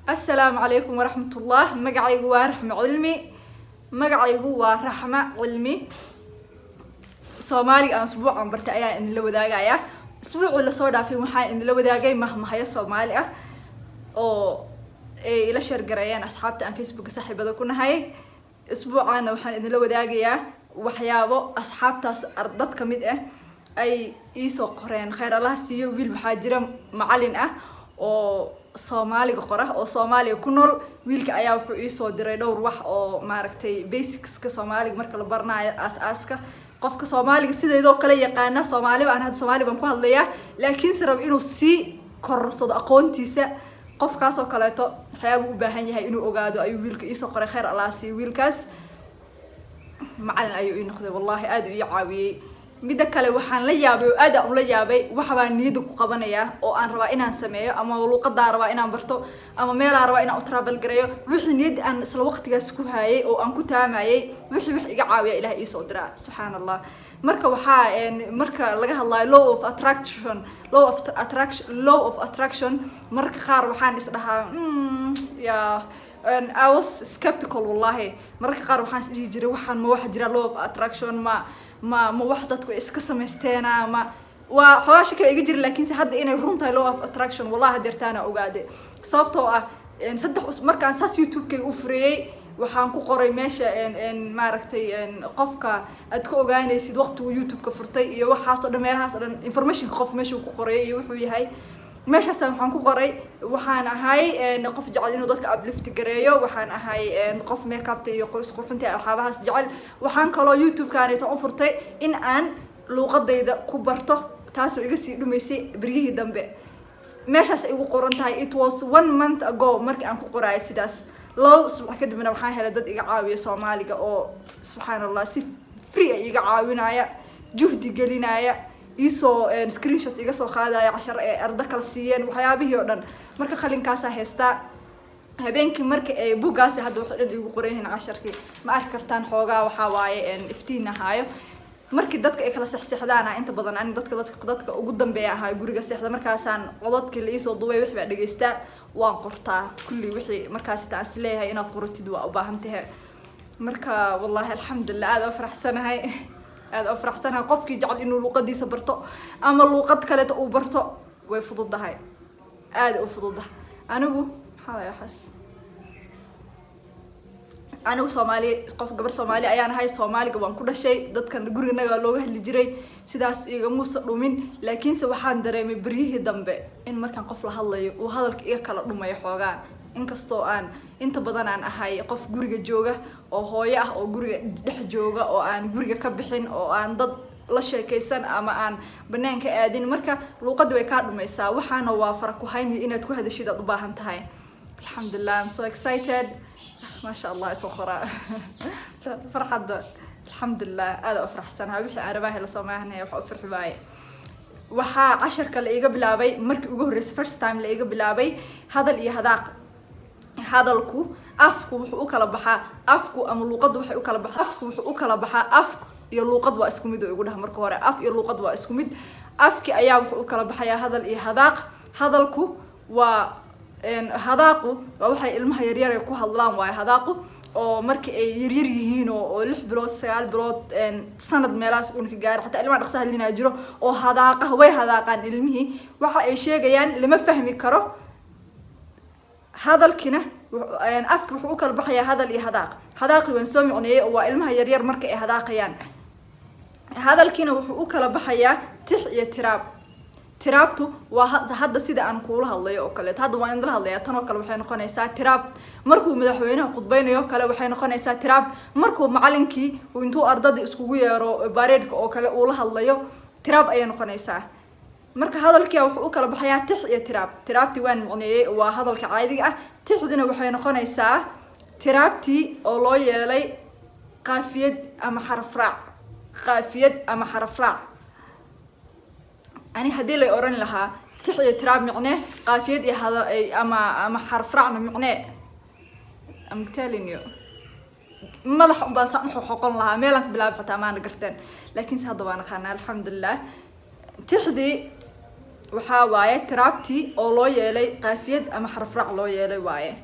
Assalaamu calaykum waraxmatullah. Magacaygu waa Raxmo Cilmi. Magacaygu waa Raxma Cilmi. Soomaaliga aan usbuucan bartay ayaa idinla wadaagaya. Isbuucii lasoo dhaafay waxaa idinla wadaagay mahmahyo Soomaali ah oo ay ila share gareeyeen asxaabta aan Facebooka saaxiibada ku nahay. Isbuucaana waxaan idinla wadaagayaa waxyaabo asxaabtaas dad ka mid ah ay iisoo qoreen. Khayr Allah siiyo. Wiil waxaa jira macalin ah oo Soomaaliga qora oo Soomaaliga ku nool. Wiilka ayaa wuxuu iisoo diray dhowr wax oo maaragtay basicska Soomaaliga marka la baranayo, aas-aaska. Qofka Soomaaliga sideedoo kale yaqaana, Soomaaliba aan hadda Soomaali baan ku hadlayaa, laakiinse raba inuu sii kororsado aqoontiisa, qofkaas oo kaleeto waxyaabuu u baahan yahay inuu ogaado ayuu wiilka iisoo qoray. Khayr Allah siiyo wiilkaas. Macalin ayuu ii noqday, wallahi aad uu ii caawiyey. Midda kale, waxaan la yaabay oo aad aan ula yaabay, waxbaan niyadda ku qabanayaa oo aan rabaa inaan sameeyo, ama luuqadaa rabaa inaan barto, ama meelaa rabaa inaan u travel gareeyo. Wixii niyadda aan isla waqtigaas ku hayay oo aan ku taamayay, wixii wax iga caawiya Ilaah iisoo diraa, subxaan Allah. Marka waxaa marka laga hadlayo law of attraction, law of attraction, law of attraction, mararka qaar waxaan is dhahaa, ya, I was skeptical wallahi. Mararka qaar waxaan is dhihi jiray, waxaan ma waxa jira law of attraction? Ma wax dadku iska samaysteena? Ma waa xoogaa shaki iga jira. Laakiinse hadda inay run tahay law of attraction, wallahi hadeertaana ogaade. Sababtoo ah 3 markaan saas YouTube-kayga u fureeyey, waxaan ku qoray meesha maaragtay qofka aad ka ogaanaysid waqtigu YouTube-ka furtay iyo waxaas oo dhan, meelahaas oo dhan, informationka qof meeshuu ku qoray iyo wuxuu yahay. Meeshaas waxaan ku qoray, waxaan ahay qof jecel inuu dadka uplift gareeyo, waxaan ahay qof makeupta iyo isqurxinta, waxyaabahaas jecel. Waxaan kaloo YouTube-kaanita u furtay in aan luuqadayda ku barto, taasoo iga sii dhumaysay beryihii dambe. Meeshaas ay ugu qoran tahay. It was one month ago markii aan ku qoraayo sidaas. 2 usbuuc kadibna waxaan helay dad iga caawiya Soomaaliga oo, subxaan Allah, si free ah iga caawinaya, juhdi gelinaya, iisoo screenshot iga soo qaadaya cashar ee ardo kala siiyeen, waxyaabihii oo dhan. Marka qalinkaasaa haystaa habeenkii marka ay buuggaasi hadda waxay dhan iigu qoran yihiin casharkii. Ma arki kartaan, xoogaa waxaa waaye iftiin ahaayo. Markii dadka ay kala sexseexdaana, inta badan ani dadka ugu dambeeya ahaa guriga seexda. Markaasaan codadkii la iisoo duubay wix baa dhegeystaa, waan qortaa kulli wixii markaas taan is leeyahay inaad qoratid waa u baahan tahay. Marka wallahi alxamdulilah, aada u faraxsanahay, aada u faraxsanahay. Qofkii jecel inuu luuqadiisa barto ama luuqad kaleeta uu barto, way fududahay, aada u fududahay. Anigu maxaa waaya waxaas? Anigu Soomaali, qof gabar Soomaali ayaan ahay. Soomaaliga waan ku dhashay, dadkan guriganaga looga hadli jiray, sidaas igamuusa dhumin. Laakiinse waxaan dareemay beryihii dambe in markaan qof la hadlayo uu hadalka iga kala dhumayo xoogaa, inkastoo aan inta badan aan ahay qof guriga jooga oo hooyo ah oo guriga dhex jooga oo aan guriga ka bixin oo aan dad la sheekaysan ama aan banaanka aadin. Marka luuqadda way kaa dhumaysaa, waxaana waa fara ku hayn iyo inaad ku hadashid aad u baahan tahay. Alxamdulilah, I'm so excited, maasha Allah. Isoo qoraa farxadda, alxamdulilah, aada u faraxsanahay. Wixii aan rabaa hela Soomaahana waxa u farxi waaye. Waxaa casharka la iga bilaabay markii ugu horreysay, first time la iga bilaabay, hadal iyo hadaaq. Hadalku, afku wuxuu u kala baxaa, afku ama luuqaddu waxay u kala baxaa, afku wuxuu u kala baxaa, afku iyo luuqad waa isku mid oo igu dhaha. Marka hore, af iyo luuqad waa isku mid. Afki ayaa wuxuu u kala baxayaa hadal iyo hadaaq. Hadalku waa hadaaqu waa waxay ilmaha yaryar ay ku hadlaan waayo hadaaqu, oo markii ay yaryar yihiin oo 6 bilood, 9 bilood, sanad meelahaas una ka gaari, xataa ilmaha dhaqsa hadlinaa jiro oo hadaaqaha way hadaaqaan. Ilmihii waxa ay sheegayaan lama fahmi karo. Hadalkina afki wuxuu u kala baxayaa hadal iyo hadaaq. Hadaaqi waan soo micneeyey oo waa ilmaha yaryar marka ay hadaaqayaan. Hadalkiina wuxuu u kala baxayaa tix iyo tiraab. Tiraabtu waa hadda sida aan kuula hadlayo oo kaleeto. Hadda waan idinla hadlayaa, tan oo kale waxay noqonaysaa tiraab. Markuu madaxweynaha khudbeynayo kale waxay noqonaysaa tiraab. Markuu macalinkii uu intuu ardada iskugu yeero bareedhka oo kale uu la hadlayo, tiraab ayay noqonaysaa. Marka hadalkia wuxuu u kala baxayaa tix iyo tiraab. Tiraabtii waan micneeyey, waa hadalka caadiga ah. Tixdina waxay noqonaysaa tiraabtii oo loo yeelay qaafiyad ama xaraf raac, qaafiyad ama xaraf raac. Ani haddii lay oran lahaa tix iyo tiraab micnee, qaafiyad iyo hada ama xaraf raacna micnee, I'm telling you, madax un baan saan uxoqon lahaa, meelaan ka bilaabay xataa maana garteen. Laakiinse hadda waan aqaanaa, alxamdulilah. Tixdii Waxaa waaye tiraabtii oo loo yeelay qaafiyad ama xarafraac loo yeelay waaye.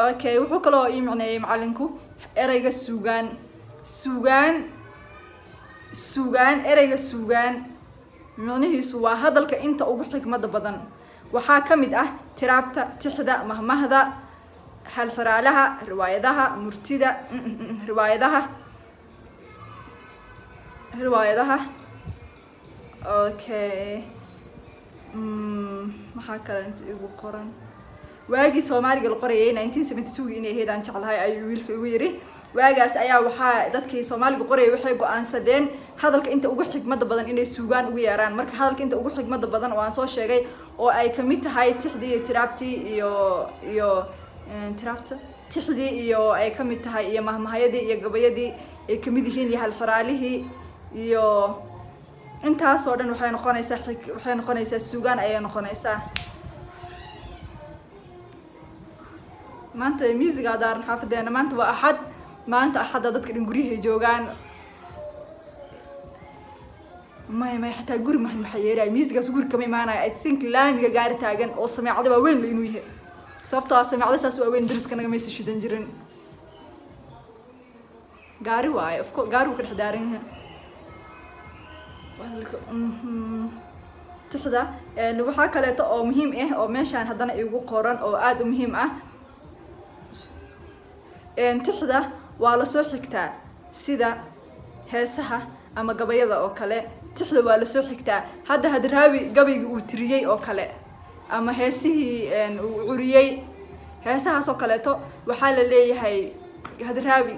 Okay, wuxuu kaloo ii micneeyey macalinku ereyga suugaan. Suugaan, suugaan, ereyga suugaan micnihiisu waa hadalka inta ugu xikmada badan. Waxaa ka mid ah tiraabta, tixda, mahmahda, halxiraalaha, riwaayadaha murtida, riwaayadaha. Okay, maxaa kale inta igu qoran? Waagii Soomaaliga la qorayay, 1972 inay ahayd aan jeclahay, ayuu wiilka igu yiri. Waagaas ayaa waxaa dadkii Soomaaliga qorayay waxay go-aansadeen hadalka inta ugu xikmada badan inay suugaan ugu yeeraan. Marka hadalka inta ugu xikmada badan oo aan soo sheegay, oo ay kamid tahay tixdii iyo tiraabtii iyo tiraabta, tixdii iyo ay kamid tahay iyo mahmahayadii iyo gabayadii ay kamid yihiin iyo halxiraalihii iyo intaas oo dhan, waxay noqonaysaa waxay noqonaysaa suugaan ayay noqonaysaa. Maanta music aa daaran xaafadeena. Maanta waa Axad. Maanta Axadda dadka dhan guryahay joogaan. Maya, maya, xataa guri mahan. Maxaa yeelaya? Music-gaas guri kama imaanaya. I think laamiga gaari taagan oo sameecada waaweyn la inuu yahay, sababtoo ah sameecada saas waaweyn dariska naga maysa shidan jirin. Gaari waaye, of course gaari wuu ka dhex daaran yahay. Hadalka tixda waxaa kaleeto oo muhiim ah oo meeshaan haddana igu qoran oo aada u muhiim ah. Tixda waa lasoo xigtaa sida heesaha ama gabayada oo kale. Tixda waa lasoo xigtaa. Hadda Hadraawi gabayga uu tiriyey oo kale ama heesihii uu curiyey, heesahaas oo kaleeto, waxaa la leeyahay Hadraawi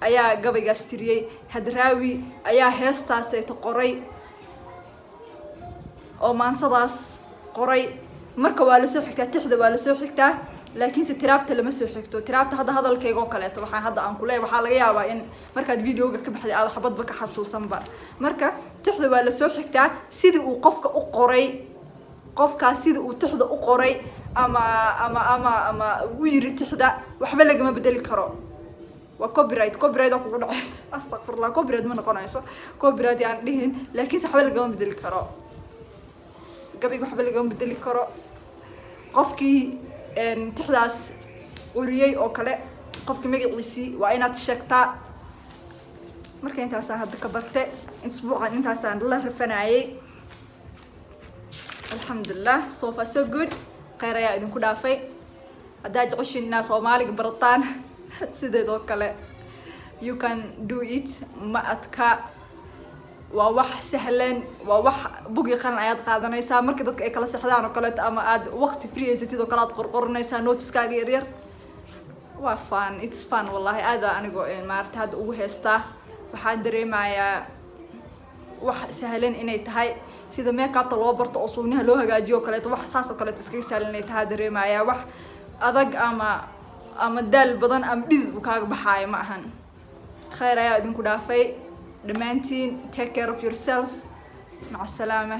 ayaa gabaygaas tiriyey, Hadraawi ayaa heestaaseeto qoray oo maansadaas qoray. Marka waa lasoo xigtaa, tixda waa lasoo xigtaa, laakiinse tiraabta lama soo xigto. Tiraabta hadda hadalkayga oo kaleeto, waxaan hadda aan kuleeyahay, waxaa laga yaabaa in markaad videoga ka baxday aad xabadba ka xasuusanba. Marka tixda waa lasoo xigtaa sidii uu qofka u qoray, qofkaas sida uu tixda u qoray ama u yiri tixda, waxba lagama bedeli karo. Waa copyright, copyright oo kugu dhacaysa. Astaqfirullah, copyright ma noqonayso, copyright yaan dhihin, laakiinse waxba lagama bedeli karo gabayga, waxba lagama bedeli karo. Qofkii tixdaas curiyey oo kale, qofkii magaciisii waa inaad sheegtaa. Marka intaasaan hadda ka barte isbuucan, intaasaan la rafanayay. Alxamdulilah, so far so good. Kheyr ayaa idinku dhaafay. Haddaad jeceshiin inaad Soomaaliga barataan sideedoo kale, you can do it. Ma adka, waa wax sahlan, waa wax bugi qalin ayaad qaadanaysaa marka dadka ay kala sexdaan oo kaleeto ama aad waqti free haysatid oo kale, aad qorqoranaysaa notes-kaaga yaryar. Waa fun, it's fun wallahi. Aada anigoo maarata hadda ugu heystaa, waxaan dareemayaa wax sahlan inay tahay, sida makeupta loo barto oo suuniha loo hagaajiyo oo kaleeto. Wax saas oo kaleeto iskaga sahlan inay tahay dareemayaa. Wax adag ama daal badan ama dhidid uu kaaga baxaayo ma ahan. Khayr ayaa idinku dhaafay dhammaantiin. Take care of yourself. Maca asalaama.